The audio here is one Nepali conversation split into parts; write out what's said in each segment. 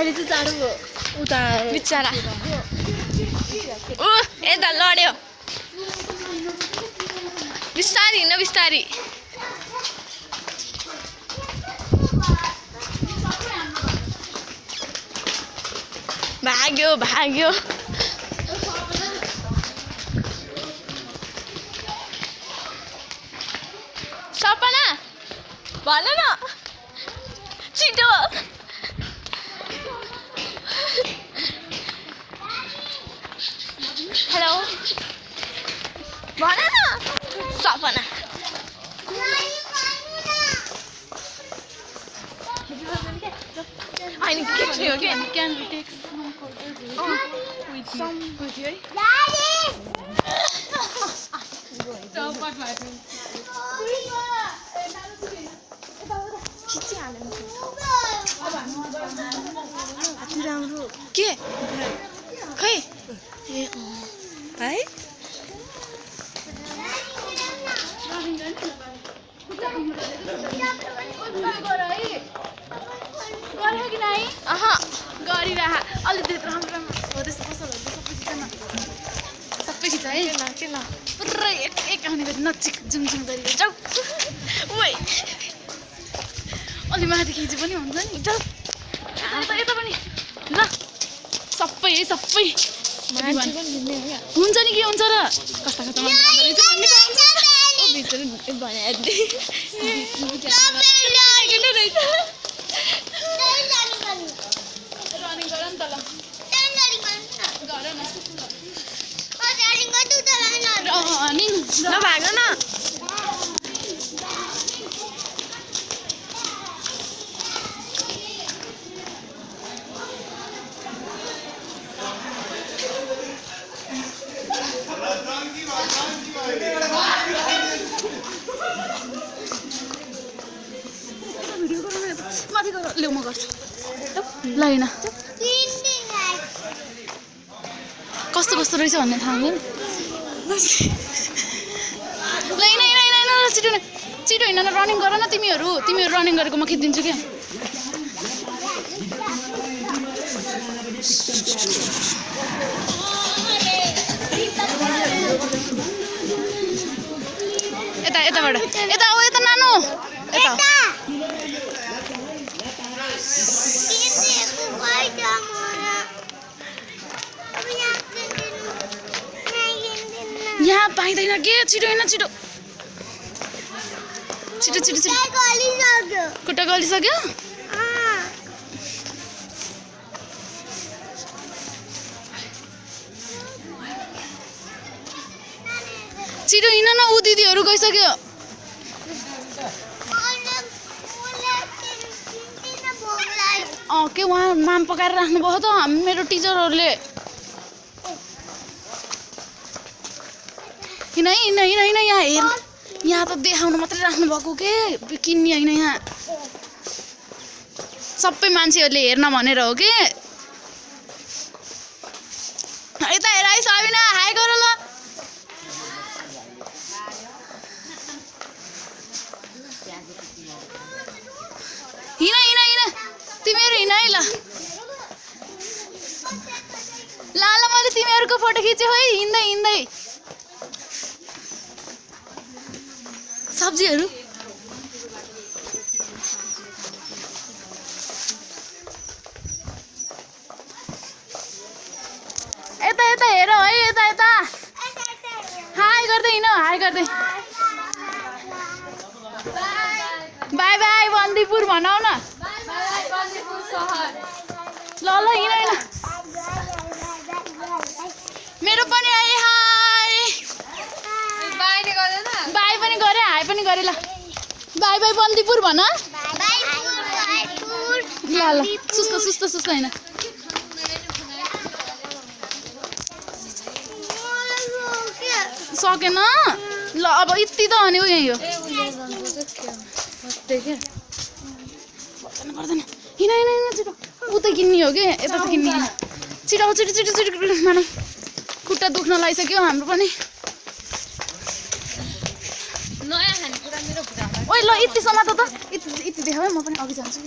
अहिले चाहिँ चाँडो उता बिचरा यता लड्यो बिस्तारी हिँड्न बिस्तारी भाग्यो भाग्यो सपना भन न छिटो हेलो भन न सपना होइन खिच्ने हो कि can take some with you है राम्रो के खै ए है गऱ्यो कि नाइ अह गरिरह अलि राम्रो राम्रो हो त्यस्तो पसलहरू सबै खिच है किन पुरै एक आउने गरी नचिक जुङजुङ गरी जाऊ ओइ अलि माथि खिचे पनि हुन्छ नि जाऊ यता पनि ल सबै है सबै हुन्छ नि के हुन्छ र कस्ता कस्ता मान्छे भन्ने भित्र बनाएर रनिङ गर नि त ल गर न नि नभाग न माथि गर ल्याउ म गर्छु ल होइन कस्तो कस्तो रहेछ भन्ने थाहा हुँदैन ल होइन छिटो छिटो हिँड न रनिङ गर न तिमीहरू रनिङ गरेको म खिचिदिन्छु क्या यताबाट यता हो यता नानु यता यहाँ पाइँदैन के छिटो होइन छिटो छिटो छिटो छिटो खुट्टा गलिसक्यो छिटो हिँड न ऊ दिदीहरू गइसक्यो के उहाँ माम पकाएर राख्नुभयो त मेरो टिचरहरूले हिँड यहाँ हेर यहाँ त देखाउनु मात्रै राख्नु भएको के किन्ने होइन यहाँ सबै मान्छेहरूले हेर्न भनेर हो के यता हेर है साबिना हाई गर ल हिँड तिमीहरू हिँड है ल मैले तिमीहरूको फोटो खिच्यो है हिँड्दै सब्जीहरू यता हेर है यता हाई गर्दै हिँड हाई गर्दै बाई बाई बन्दीपुर भनौ न ल हिँड मेरो पनि आए हाई बाई पनि गरे हाई पनि गरे ल बाई बाई बन्दीपुर भन ल सुस्त होइन सकेन ल अब यति त अनि यही हो पर्दैन हिँड छिटो उतै किन्ने हो कि यता त किन्ने होइन छिटो मानौ खुट्टा दुख्न लागिसक्यो हाम्रो पनि ओइ ल यति समात त यति देखाऊ है म पनि अघि जान्छु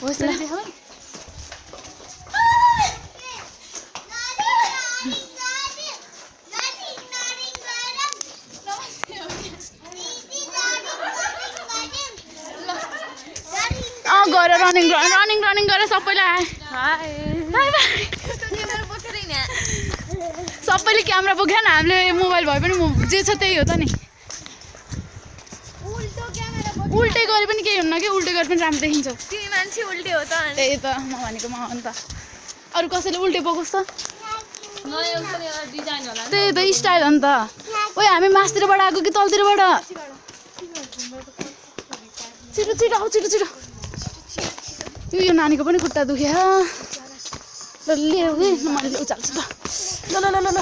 हो यस्तो देखाऊ गएर रनिङ गरेर सबैलाई बाई बाई सबैले क्यामेरा बोकेन हामीले मोबाइल भए पनि जे छ त्यही हो त नि उल्टे गरे पनि केही हुन्न कि उल्टे गरे पनि राम्रो देखिन्छ तिमी मान्छे उल्टे हो त त्यही त म भनेको म अन्त अरू कसैले उल्टे बोकोस् त त्यही त स्टाइल हो नि त ओइ हामी मासतिरबाट आएको कि तलतिरबाट छिटो छिटो आऊ छिटो छिटो यो नानीको पनि खुट्टा दुख्यो ल लिएर मैले उचाल्छु ल ल ल ल ल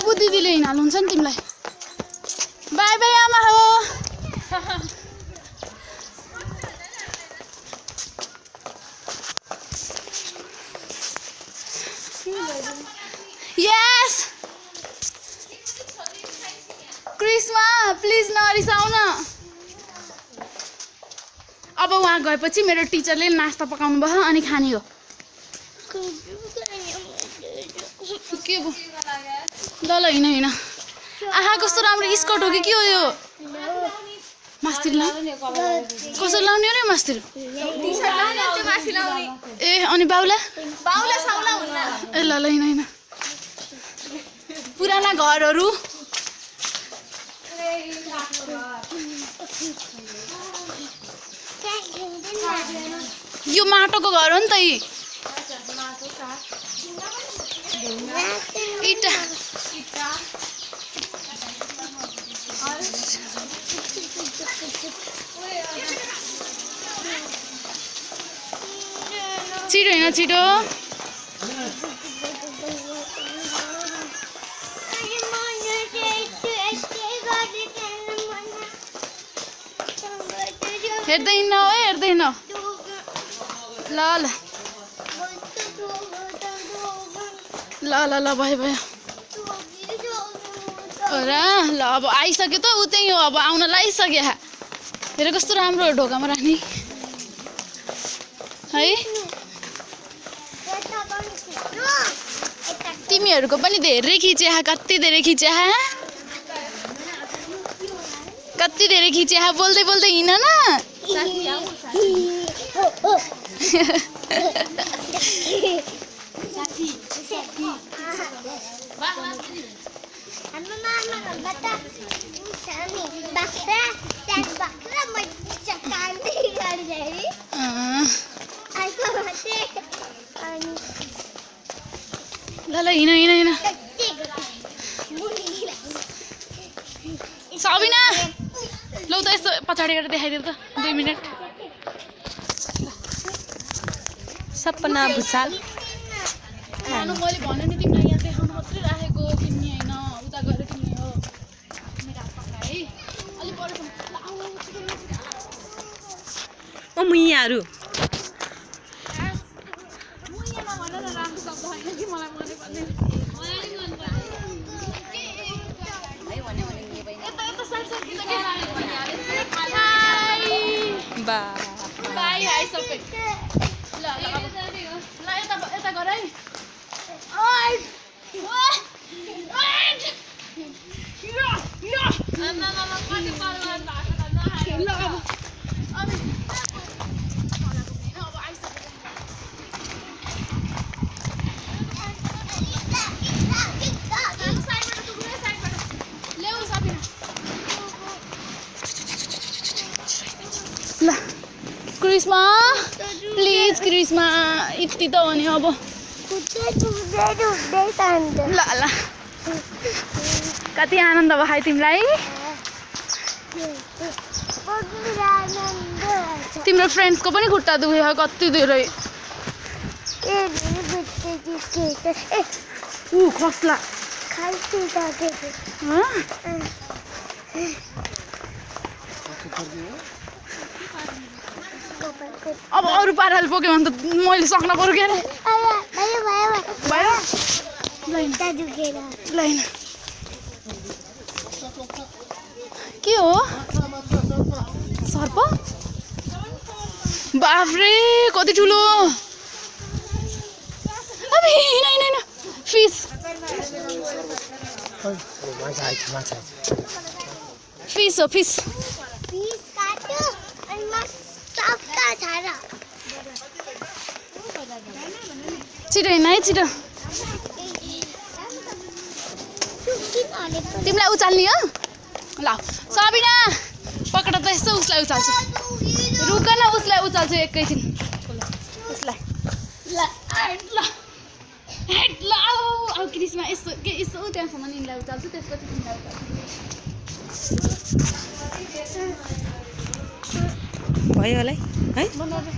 ऊ दिदीले हिँड्हाल्नुहुन्छ नि तिमीलाई बाई बाई आमा हो यस क्रिस्मा प्लिज नरिसाउ न अब वहाँ गएपछि मेरो टिचरले नास्ता पकाउनु भयो अनि खाने हो के भयो ल ल हिँड आहा कस्तो राम्रो स्कर्ट हो कि के हो यो मास्तिर कसरी लाउने हो नि मास्तिर ए अनि बाउला ए ल ल हिँड पुराना घरहरू यो माटोको घर हो नि त इटा छिटो हिँड छिटो हेर्दै हिँड्न हो हेर्दै हिँड्न ल ल ल ल ल भयो भयो र ल अब आइसक्यो त ऊ त्यही हो अब आउन लागिसक्यो हेर कस्तो राम्रो हो ढोकामा राख्ने है तिमीहरूको पनि धेरै खिच्या कति धेरै खिच्या बोल्दै बोल्दै हिँड न ल ल हिँड सबिना लौ त यस्तो पछाडि गएर देखाइदिनु त 2 मिनट सपना भुसाल मैले भने नि तिमीलाई यहाँ देखाउनु मात्रै राखेको किन्ने होइन उता गएर किन्ने हो मेरो हात पक्का है अलि परसम्म मुइयाहरू मुइयामा भनेर राम्रो शब्द होइन कि मलाई मनै पर्ने यता साइड बाई हाई सबै ल यता गर है ल क्रिस्मा प्लिज क्रिस्मा यति त हो नि अब ल ल कति आनन्द भयो तिमीलाई तिम्रो फ्रेन्ड्सको पनि खुट्टा दुख्यो कति धेरै खस्ला अब अरू पाराले बोक्यो भने त मैले सक्न पर्यो क्या के हो सर्प बाफ्रे कति ठुलो अब हिँड फिस फिस हो फिस छिटो हिँड है छिटो तिमीलाई उचाल्ने हो ल सबिना पक्ड त यस्तो उसलाई उचाल्छु रुक न उसलाई उचाल्छु एकैछिन उसलाई ल ल ल अब क्रिसमा यस्तो के यस्तो त्यहाँसम्म यिनलाई उचाल्छु त्यसपछि तिमीलाई उचाल्छु भयो होला है बनाउँदै